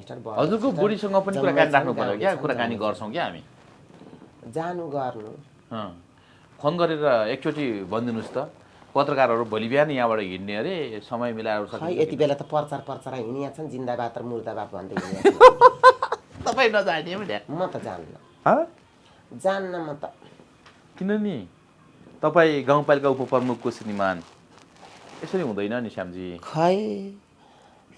Sister हजुरको बुढीसँग पनि कुराकानी राख्नु पर्यो क्या कुराकानी गर्छौँ क्या हामी जानु गर्नु फोन गरेर एकचोटि भनिदिनुहोस् त पत्रकारहरू भोलि बिहान यहाँबाट हिँड्ने अरे समय मिलाएर खै यति बेला त प्रचार हिँडिया छन् जिन्दाबाद र मुर्दाबाद भन्दै हिँडिया तपाईँ नजाने म त जान्न म त किन नि तपाईँ गाउँपालिका उपप्रमुखको श्रीमान यसरी हुँदैन नि श्यामजी खै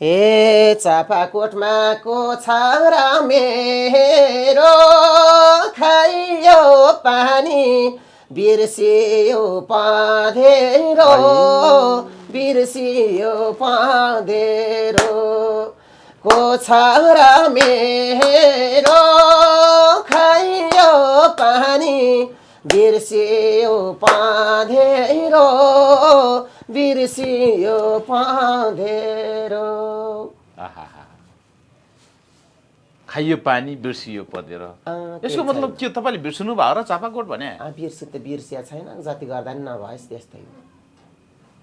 हे चापाकोटमा को छारा मेरो खाइयो पानी बिर्सियो पाँधेरो बिर्सियो पाँधेरो को छारा मेरो खाइयो पानी बिर्सियो पाँधेरो बिर्सियो पाँधेरो खाइयो पानी बिर्सियो पँधेरो यसको मतलब के तपाईँले बिर्सनु भयो र चापाकोट भने बिर्सिया छैन जति गर्दा नि नभएस् त्यस्तै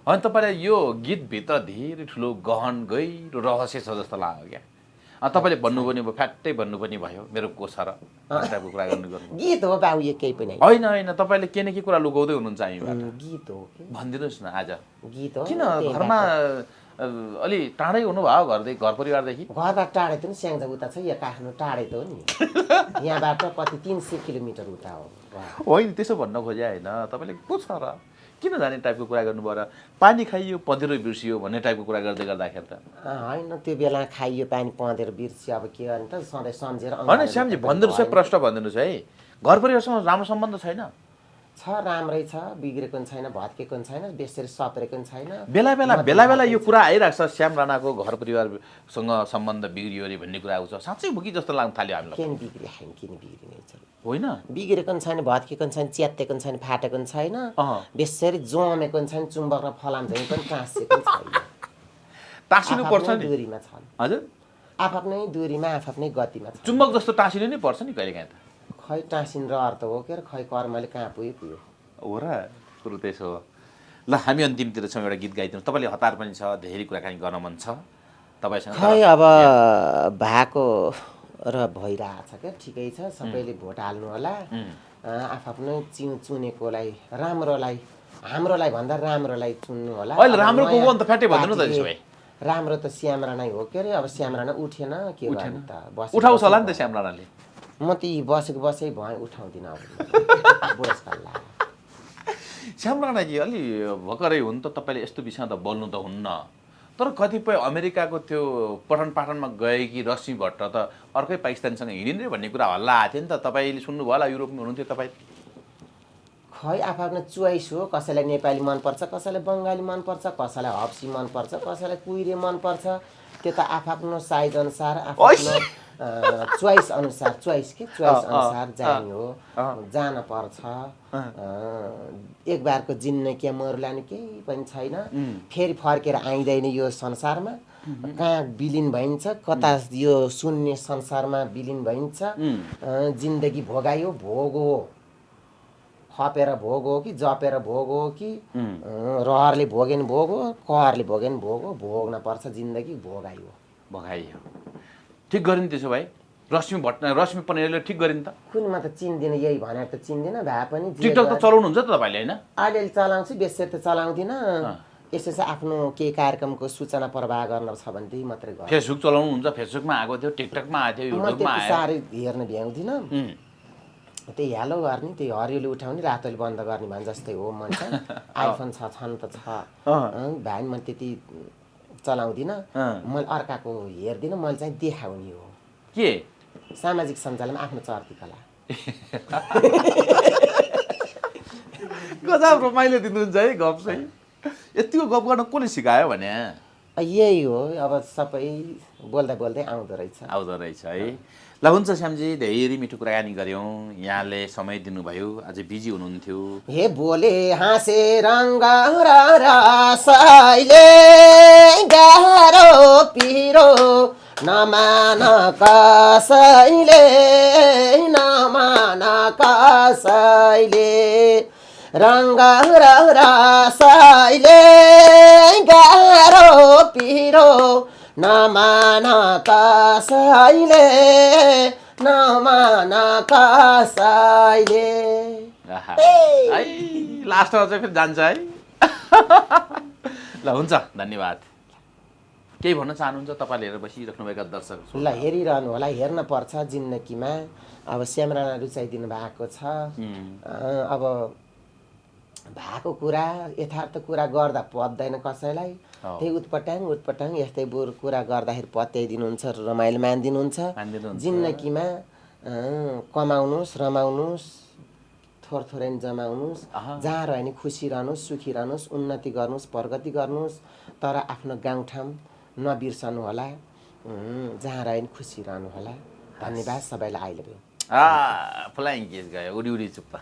होइन तपाईँलाई यो गीतभित्र धेरै ठुलो गहन गहिरो रहस्य छ जस्तो लाग्यो क्या तपाईँले भन्नुभयो नि फ्याट्टै भन्नुपर्ने भयो मेरो को छ र टाइपको कुरा गर्नु गीत हो बाबु यो केही पनि होइन होइन तपाईँले के न के कुरा लुकाउँदै हुनुहुन्छ हामीबाट गीत हो भनिदिनुहोस् न आज गीत हो किन घरमा अलि टाढै हुनुभयो घर परिवारदेखि घरबाट टाढै त नि स्याङ्जा उता छ यहाँ काठमाडौँ टाढै त हो नि यहाँबाट कति 300 किलोमिटर उता हो होइन त्यसो भन्न खोजे होइन तपाईँले को छ र किन जाने टाइपको कुरा गर्नुभयो र पानी खाइयो पँधेरो बिर्सियो भन्ने टाइपको कुरा गर्दै गर्दाखेरि त होइन त्यो बेला खाइयो पानी पँधेरो बिर्सियो अब के गर्ने त सधैँ सम्झेर होइन श्यामजी भनिदिनुहोस् है प्रश्न भनिदिनुहोस् है घर परिवारसँग राम्रो सम्बन्ध छैन छ राम्रै छ बिग्रेको पनि छैन भत्केको पनि छैन बेसरी सप्रेको पनि छैन बेला यो कुरा आइरहेको छ श्याम राणाको घर परिवारसँग सम्बन्ध बिग्रियो अरे भन्ने कुरा आउँछ साँच्चै बुकी जस्तो लाग्न थाल्यो हामीलाई किन बिग्रियो किन बिग्रिने छ होइन बिग्रेको पनि छैन भत्केको पनि छैन च्यातेको पनि छैन फाटेको पनि छैन बेसरी जमेको पनि छैन चुम्बक र फलाम झैँ पनि टाँसेको पनि छैन टाँसिनु पर्छ नि दूरीमा छ हजुर आफ्नै दूरीमा आफ्नै गतिमा छ चुम्बक जस्तो टाँसिनु नै पर्छ नि कहिलेकाहीँ त खै टाँसिन रहर त हो के खै कर्मले कहाँ पुग्यो हो र कुरो त्यसो हो ल हामी अन्तिमतिर छौँ एउटा गीत गाइदिनुहोस् तपाईँले हतार पनि छ धेरै कुराकानी गर्न मन छ तपाईँसँग खै अब भएको र भइरहेछ क्या ठिकै छ सबैले भोट हाल्नु होला आफ्नो चुनेकोलाई राम्रोलाई हाम्रोलाई भन्दा राम्रोलाई चुन्नु होला अहिले राम्रो को हो नि त फ्याटै भन्नु त त्यसो भए राम्रो त श्याम राणा हो के अरे अब श्याम राणा उठेन के गर्ने त उठाउँछ होला नि त श्याम राणाले म त बसेको बसै भएँ उठाउँदिनँ अब बुढेसकाल श्याम राणाजी अलि भर्खरै हुन् त तपाईँले यस्तो विषयमा त बोल्नु त हुन्न तर कतिपय अमेरिकाको त्यो पठन पाठनमा गएकी रश्मि भट्ट त अर्कै पाकिस्तानसँग हिँडिने भन्ने कुरा हल्ला आएको थियो नि त तपाईँले सुन्नुभयो होला युरोपमा हुनुहुन्थ्यो तपाईँ खै आफ्नो चोइस हो कसैलाई नेपाली मनपर्छ कसैलाई बङ्गाली मनपर्छ कसैलाई हप्सी मनपर्छ कसैलाई कुइरे मनपर्छ त्यो त आफ्नो साइज अनुसार आफ्नो चोइस अनुसार जाने हो जान पर्छ एक बारको जिन्दगी मरुलाने केही पनि छैन फेरि फर्केर आइँदैन यो संसारमा कहाँ विलिन भइन्छ कता यो शून्य संसारमा विलिन भइन्छ जिन्दगी भोगायो भोग हो खपेर भोग हो कि जपेर भोग हो कि रहरले भोगेन भोग हो कहरले भोगेन भोग हो भोग्न पर्छ जिन्दगी भोगाइयो ठिक गरिन् त्यसो भए रश्मि पनेरले ठिक गरिन् त कुनमा त चिन्दिनँ यही भनेर त चिन्दिनँ भए पनि टिकटक त चलाउनुहुन्छ त तपाईँले होइन अलिअलि चलाउँछु बेसी त चलाउँदिनँ यसो चाहिँ आफ्नो केही कार्यक्रमको सूचना प्रवाह गर्न छ भनेदेखि मात्रै गर्छु फेसबुक चलाउनुहुन्छ फेसबुकमा आएको थियो टिकटकमा आएको थियो युट्युबमा आयो साह्रै हेर्न भ्याउँदिनँ त्यही हेलो गर्ने त्यही हरियोले उठाउने रातोले बन्द गर्ने भने जस्तै हो मन छ आइफोन छन् त छ भाइ म त्यति चलाउँदिनँ मैले अर्काको हेर्दिनँ मैले चाहिँ देखाउने हो के सामाजिक सञ्जालमा आफ्नो चर्ती कला गजब रमाइलो दिनुहुन्छ है गफ चाहिँ यतिको गफ गर्न कसले सिकायो भने यही हो अब सबै बोल्दै आउँदो रहेछ है ल हुन्छ श्यामजी धेरै मिठो कुराकानी गऱ्यौँ यहाँले समय दिनुभयो अझै बिजी हुनुहुन्थ्यो हे बोले हाँसे रङ्ग रसाइले गाह्रो पिरो नमान कसैले रङ्ग रसाइले गाह्रो पिरो नमान कसैले नमान कसैले। आहा। है लास्टमा चाहिँ फेरि जान्छ है। ल हुन्छ धन्यवाद। केही भन्न चाहनुहुन्छ तपाईँले हेरेर बसिराख्नुभएका दर्शक? ल हेरिरहनु होला, हेर्न पर्छ जिन्दगीमा। अब श्याम राणा रुचाइदिनु भएको छ। अब भएको कुरा यथार्थ कुरा गर्दा पत्दैन कसैलाई, त्यही उटपटाङ यस्तै कुरा गर्दाखेरि पत्याइदिनुहुन्छ, रमाइलो मानिदिनुहुन्छ। जिन्दगीमा कमाउनुहोस्, रमाउनुहोस्, थोरै जमाउनुहोस्, जहाँ रह्यो भने खुसी रहनुहोस्, सुखी रहनुहोस्, उन्नति गर्नुहोस्, प्रगति गर्नुहोस्, तर आफ्नो गाउँठाउँ नबिर्सनु होला। जहाँ रह्यो भने खुसी रहनु होला। धन्यवाद सबैलाई। अहिले फ्लाइङ केस गयो, उडी उडी चुप्पा।